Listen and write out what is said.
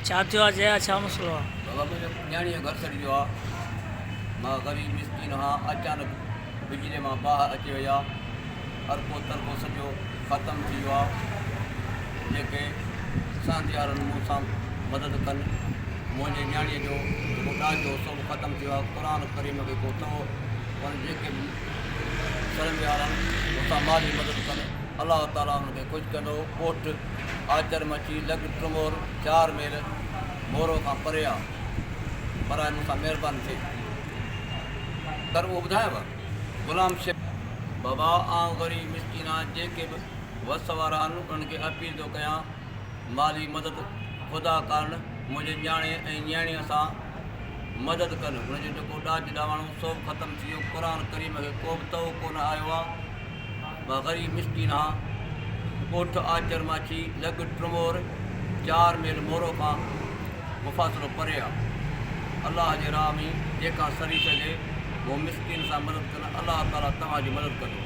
ڇا ٿيو آ جيا ڇا مسئلو آ. بابا منهنجو نياڻي جو گهر سڙي ويو آ مان غريب مسڪين هان اچانڪ بجلي مان باهه اچي وئي آ ارڪو ترڪو سڄو ختم ٿي ويو آ جيڪي سهنديارن مون سان مدد ڪن منهنجي نياڻي جو جيڪو ڏاجو سو به ختم ٿي ويو آ قرآن ڪريم کي ڪو تئو ڪونهي جيڪي به سرنديارن مون سان مالي مدد ڪن الله تعالي انهن کي خوش ڪندو ڳوٺ آچر مڇي لڳ ٽمور چار ميل مورو کان پري آ براء مون سان مهرباني ٿئي ڪر اهو ٻڌايانو غلام شيخ. بابا آئون غريب مسڪين آهيان جيڪي به وس وارا آهن انهن کي اپيل ٿو ڪيان مالي مدد خدا ڪارڻ منهنجي نياڻي ۽ نياڻيء سان مدد ڪن هن جو جيڪو ڏاج ڏاواڻو سو به ختم ٿي ويو قرآن ڪريم کي ڪو به تئو ڪونه آيو آ مان غريب مسڪين هان ڳوٺ آچر ماڇي لڳ ٽمور چار ميل مورو کان مفاصلو پري آ الله جي راهه ۾ جيڪا سري سگهي مون مسڪين سان مدد ڪن الله تعالي توهان جي مدد ڪندو.